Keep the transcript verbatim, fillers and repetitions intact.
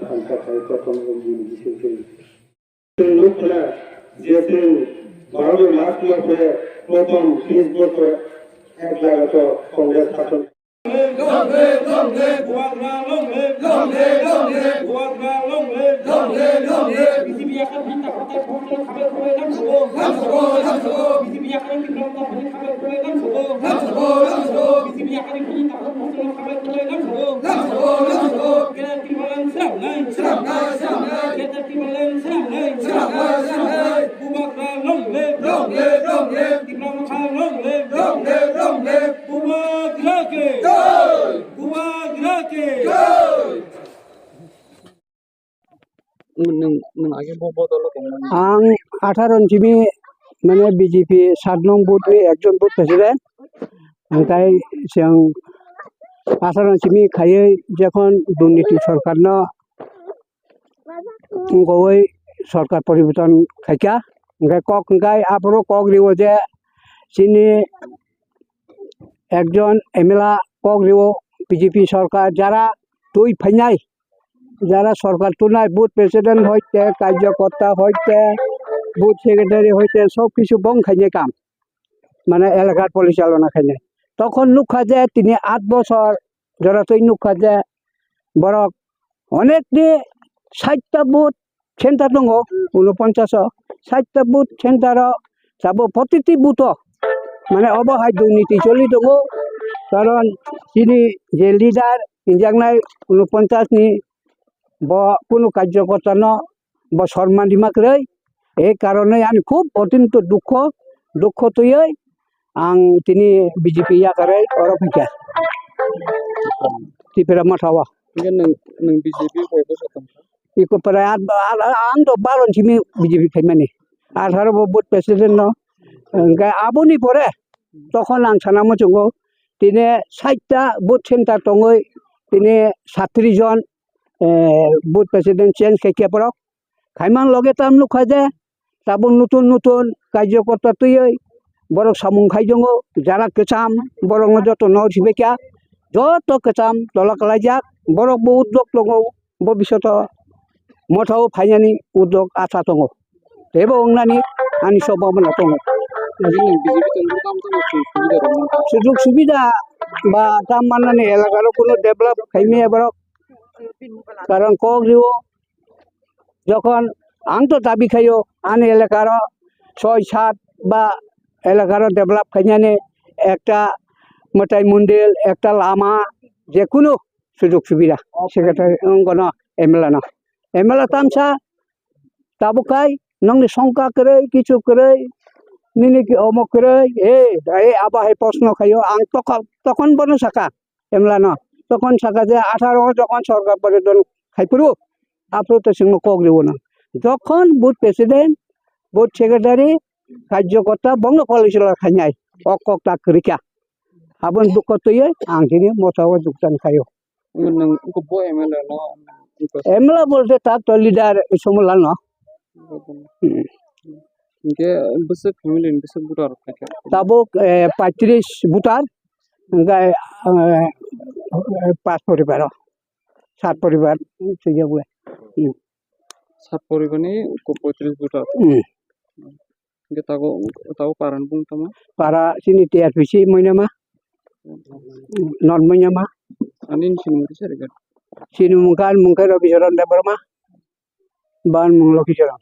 Ang kha khai prothom bini bising twi. Chwng nuk khna je chwng baro lakh mase prothom bis bochor ek jaga to Congress shason. Long live, long live, Bubagra long live, long live, long live, Bubagra long live, long live, long live. B J P yakar bini takhuk takhuk khabar khabar lang sugo, lang sugo, lang sugo. B J P yakar bini takhuk takhuk khabar khabar lang sugo, lang sugo, lang sugo. B J P yakar bini takhuk takhuk khabar khabar lang sugo, lang sugo, lang sugo. Greater Tipraland swnamnai, swnamnai, swnamnai. Greater Tipraland swnamnai, swnamnai, swnamnai. Bubagra long live, long live, long live. Tipra Motha long live, long live, long live. Bubagra ki jai. Bubagra ki jai. Nwng, nwng age bo bodol o tongmani. Ang atharo ni simi, mane, B J P sat nong booth ni ekjon booth president. Hwnkhe chwng atharo ni simi khaiwi jokhon durniti sorkar no wngkogwi sorkar poriborton khaikha. Hwnkhe kok hwnkhe aphuru kok rio je chini ekjon M L A kok rio B J P sorkar jara twi phainai, jara sorkar tunai, booth president hoite, karjokorta hoite, booth secretary hoite, sob kisu bong khainai kam, mane elakar polichalona khainai. Tokhon nukha je tini aat bochor jora twi nukha je borok onek ni sait ta booth center tongo, unoponchas o sait ta booth center o sabo protiti booth o mane obo hai durniti choli tongo, karon chini je leader hinjaknai unoponchas ni bo kunu karjokorta no bo sorman rima kwrwi, ei karonwi ani khub otyonto dukho, dukho twiwi ang tini B J P yakarwi oro phaikha Tipra Motha o. Hingke nwng, nwng B J P bai bwswk tongkha? Iko pore a, a, a, ang to baro simi B J P khaimani. Atharo bo booth president no. Hingke aboni pore tokhon ang sana muchungo tini sait ta booth center tongwi tini satris jon, eh, booth president change khaikhe borok. Khaimang loge tam nukha je tabuk nutun nutun karjokorta twiwi borok samung khai tongo, jara kwcham borokno joto no sibaikha, joto kwcham tola kwlaijak, borok bo uddog tongo, bobishoto Motha o phainani uddog acha tongo, teibo wngnani ani sob bhabana tongo. Nini B J P tongwi tamo tamo sujog subida rok mankha? Sujog subida ba tam mannani elakaro kuno develop khaimaya borok, karon kok rio. Jokhon ang to dabi khaio ani elakaro soi sat ba elakaro develop khainani ekta mwtai mondir, ekta lama, jekunu sujog subida secretary wngkha no M L A no. M L A tamsa tabuk khai nongni songkha kwrwi, kichu kwrwi, nini ki omo kwrwi, e, e, abo hai proshno khaio ang tokon, tokon bono sakha. Emlano. Tokon saka je atharo o jokon sorkar poriborton khaiphuru, aphuru to chwngno kok rwo no. Jokon booth president, booth secretary, karjokorta bongno policy la khainai. O kok ta kwrwikha. Aboni dukho twiwi ang tini Motha o jukjan khaio. Nwng uko bo M L A no, uko M L A bolte ta to leader Somolal no. Hmm. Hingke bwswk family ni bwswk voter rok khaikha? Tabuk, eh, paitris voter, hingke, eh, pas poribar o, sat poribar, swijak bai. Hmm. Sat poribar ni ko paitris voter. Hmm. Hingke tago, tago para ni bung tama? Para chini T R P C Moinama, non Moinama. Ani ni sinimung kisa rega? Sinimung kha, mung khe Rabi Charan Debbarma, ban mung Lokhi Charan.